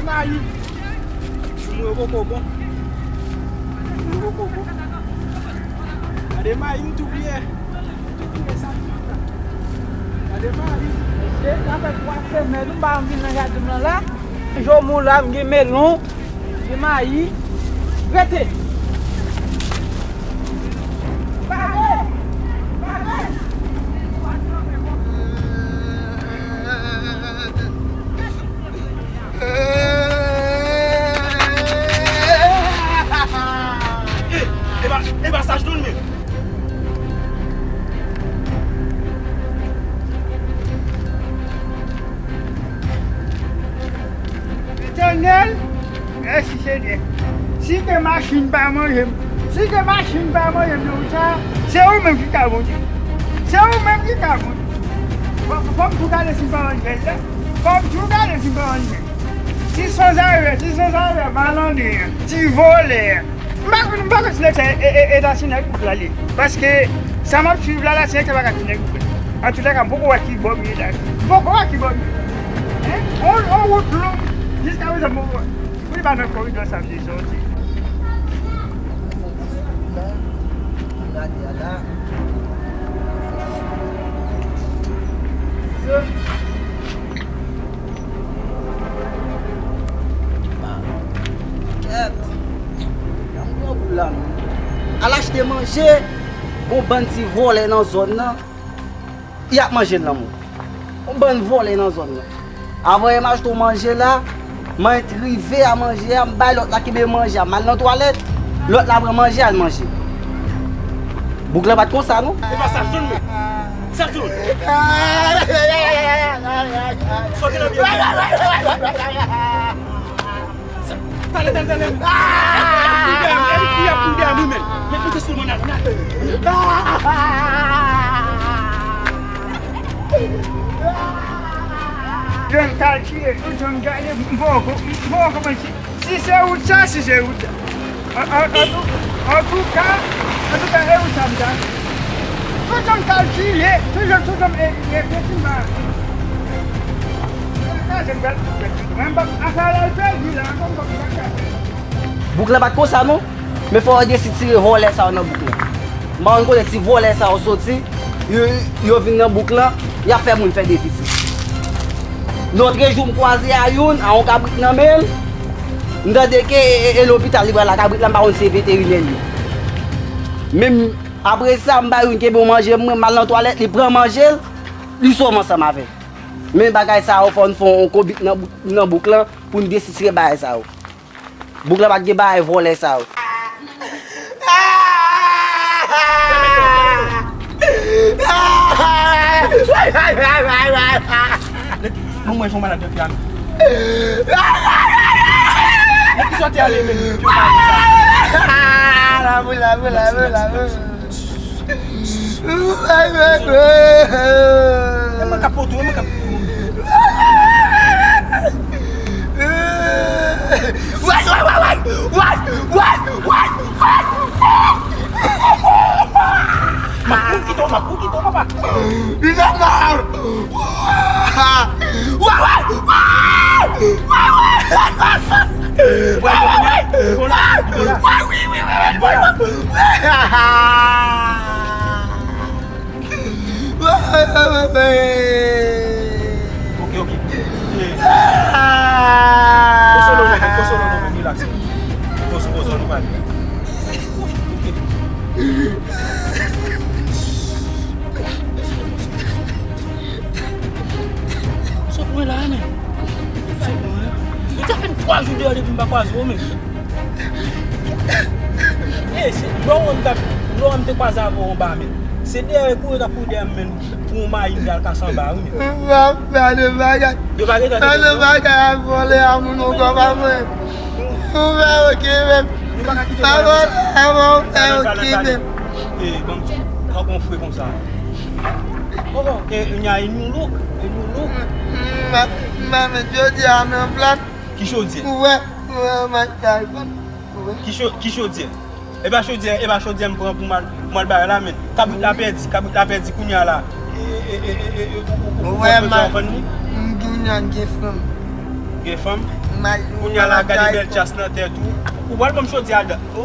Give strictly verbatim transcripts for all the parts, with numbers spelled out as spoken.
Mayi. Jou mwen poko bon. Jou mwen poko bon. Gade mayi, m tou bliye. M tou bliye sa m fè. Gade mayi. Mesye, sa fè twa semèn m pa vin nan jaden m nan la. Jomou la, m gen melon, m gen mayi. Rete. Pale! Pale! E, e pa, e pa sa Jdoun menm. Etènèl, mèsi Senyè. Si ke machin pa manje m, si ke machin pa manje m nan wout sa, se ou menm ki ka Bondye. Se ou menm ki ka Bondye. Fò, fò m tou gade si m pa manje la. Fò m tou gade si m pa manje. Ti sanzave, ti sanzave, malandren, ti vòlè. M pa konn, m pa konn si nèg sa e, e, e, e ta si nèg bouk la li. Paske sa m ap swiv la, la si nèg sa pa ka si nèg bouk la. Antouka, m poko wè ki bò m ye la. M poko wè ki bò m ye. Hein? On, on wout long, jiska prezan m poko wè. Pou li pa nan koridò sa, m te sòti. Gade a la. Kèt. Al achte manje. Gon bann ti vòlè nan zòn nan. Y ap manje l nan men w. Yon bann vòlè nan zòn nan. Avan m achte yon manje la, mwen rive a manje a, m bay lòt la kenbe manje a, m al nan twalèt, lòt la pran manje a, al manje. Boug la pa t konsa non. E pa sa Jdoun menm. Sa Jdoun. Sòti nan pye m. Talè, talè, talè. Y ap kouri dèyè m, y ap kouri dèyè m, wi, men. Men kote sou mwen al, al. Jan m kalkile, tout jan m gade, m poko, m poko konprann si, si se wout sa, si se wout sa. An, an, an tou, antouka, antouka, e wout sa m ta. Tout jan m kalkile, tout jan, tout jan m, e, e, efektivman. Sa se bèl, mwen m p ap, afè la, l pèdi la, ankò m p ap, m p ap ka fè. Bouk la pa t konsa non, men fò yo desitire vòlè sa yo nan bouk la. M pa konn kote ti vòlè sa yo soti, yo, yo vin nan bouk la, y ap fè moun fè defisi. Lòt jou m kwaze a youn, a yon kabrit nan men l, m tande ke e, e, e lopital li pral la, kabrit la m pa konn si se veterinè l ye. Men m, apre sa, m bay youn kenbe yon manje mwen, m al nan twalèt, li pran manje l, li sove ansanm avè l. Men bagay sa yo fò n fè yon konbit nan, nan bouk lan pou n desitire bagay sa yo. Bouk la pa t gen bagay vòlè sa yo. Bon, mwen, j on malad nan pye a, men. Nèg ki sòti ale, men. Pye w pa di sa. Lavi, lavi, lavi, lavi. E mwen k ap poto, e mwen k ap. Way, way, way, way! Way, way, way, way! M ap kouri kite w, m ap kouri kite w, papa. Li fè mal! Way, way, way! Way, way! Way, way, way! Way, way, way! Ok, ok. Poze w non, men, poze w non, men, relax. Poze, poze w, nou pale. Sot mwen la, men. Sot mwen. Li ka fè twa jou deyò depi m pa kwaze w, men. E, se, lò w wè m t ap, lò w wè m te kwaze avè w anba, men. Se dèyè kouri w t ap kouri dèyè m, men, pou yon mayi m te al kase anba, wi, men. Papa, de bagay. De bagay, de bagay ap vole a moun ankò, papa. Ou fè oke, men. Nou pa ka kite l konsa. Avan, avan, ou fè oke, men. E, ban m di, pa gon fre konsa. Oh, oh, e, nya, e nou louk, e nou louk. M, m, m, jodi a, men plat. Ki chodyè? Ou wè, ou wè, ou wè. Ki cho-, ki chodyè? E pa chodyè, e pa chodyè m pran pou m al, pou m al bay la, men. Kabrit la pèdi, kabrit la pèdi kounye a la. E, e, e, e, e, ou, ou, ou, ou wè, ou konn fann li? M gen fanm. Gen fanm? Kounye a la, gade bèl chas nan tèt ou. Ou pral ban m chodi a, Dan. Ou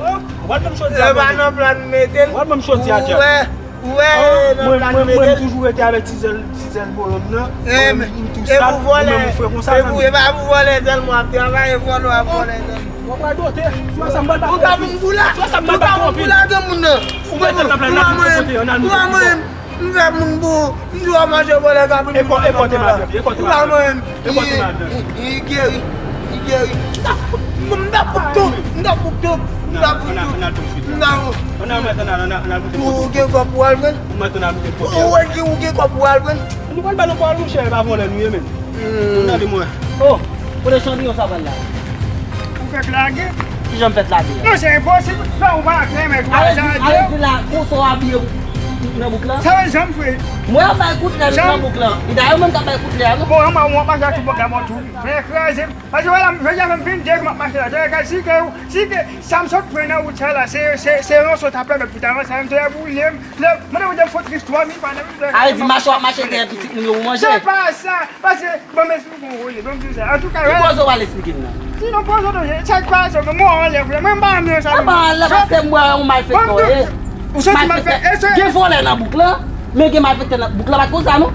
pral ban m chodi a, Dan. Ou pral ban m chodi a, Dan. Ou wè, ou wè, nan plan mete l. Mwen, mwen, mwen toujou rete avèk ti zèl, ti zèl bolonm nan. Mwen, m tou sal, ou menm ou fre konsa, zanmi. E pa pou vòlè sèlman w ap travay, e vòlè w ap vòlè sèlman. Ou pral dote. Swa sa m pral bat konpil. Swa sa m pral bat konpil. Ou pa mwen, ou pa mwen. M fè moun pou ou, m di w ap manje vòlè kapri moun nan la. E kote madanm? E kote madanm? Li geri, li geri. M ta fout, m ta fout tout, m ta fout tout, m ta fout tout. M ta fout. Ou gen kòb pou al pran? Ou wè ki ou gen kòb pou al pran? Nou pral ba nou pawòl, monchè, e pa vòlè nou ye, menm. Tande mwen. Oh, kote chanpiyon sa pral la? Ou fèk lage? Kijan m fèk lage a? Non, se enposib. Fè ou pa klè, men ou pa janti. Ale di la, konsa w abiye nan bouk la? Sa vle janm fwe. Mwen ap bay kout lè nan bouk la. E dayè ou menm k ap bay kout lè a, non? Bon, anba w ap mache ak tout bòk la, bon, tou. Fè kraze. Paske wè la, jodi a fè m vennde jou m ap mache la. Tande, si ke, si ke sa m sot pran nan wout sa la, se, se, se yon sot ap pèmèt pou ta avanse, m te boule m. Mwen te mande m fò tris twa mil pa nan. Sa vle di mache w ap mache dèyè pitit moun yo pou manje? Se pa sa. Paske, bon, men si w gon wole, bon, m di w sa. Antouka, ki koze w al esplike m nan? Si non, poze w, sa k pase, mwen anlè, mwen m pa renmen sa. Sa pa anlè, paske m wè yon malfektè w ye. Ou santi malfektè? Gen vòlè nan bouk la, men gen malfektè nan bouk la, pa t konsa, non?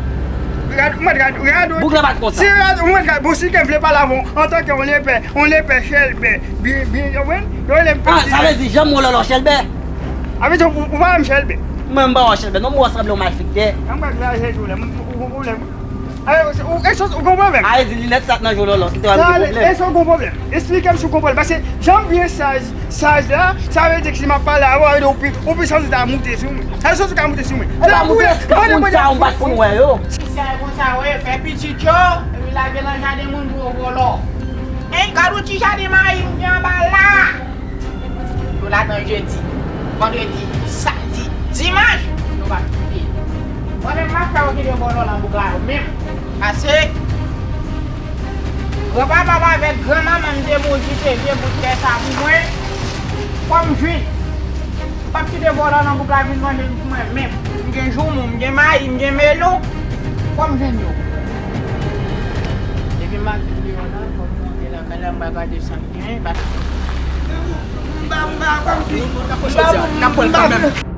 Gad, mwen, gad, gad. Bouk la pa t konsa. Si, mwen, gad, bon, si ke m vle pale avè w antanke yon lepè, yon lepè chèlbè, byen, byen, ou konprann? Yo rele m. Ah, sa vle di, jan m wè w la, w chèlbè? Sa vle di, ou, ou pa wè m chèlbè? Mwen, m pa wè w chèlbè, non, m wè w sanble yon malfektè. An m gad raje tou la, ou gon pwoblèm. Ou, ou, e sa, ou gon pwoblèm? A, e di linèt sa k nan je w lòlò, ki te wè m gen pwoblèm. E sa, ou gon pwoblèm? Esplike m si w konprann. Paske jan m byen saj, saj la, sa vle di ke si m ap pale avè w, ou pi, ou pi santi ta moute sou mwen. Sa vle santi ta moute sou mwen. E pa moute, se moun sa yo m pa t konn wè yo. Si se konsa, wi, fè pitit yo, epi lage nan jaden moun pou yo vòlò. Hein, gad yon ti jaden mayi m gen anba la. Yo ladan jedi, vandredi, samdi, dimanch, yo pa kite. Mwen menm m ap fè yo kite vòlò nan bouk la yo menm. Pase granpapa m avèk granmanman m te mouri kite vye bout tè sa pou mwen. Fò m jwenn. M p ap kite vòlò nan bouk la vin manje l pou mwen menm. M gen joumou, m gen mayi, m gen melon. Fò m jwenn yo. Depi m mache deyò la, fò m monte lakay la, m pa gade sa m gen, paske m pa, m pa, kòmsi, m pa, m pa, m pa,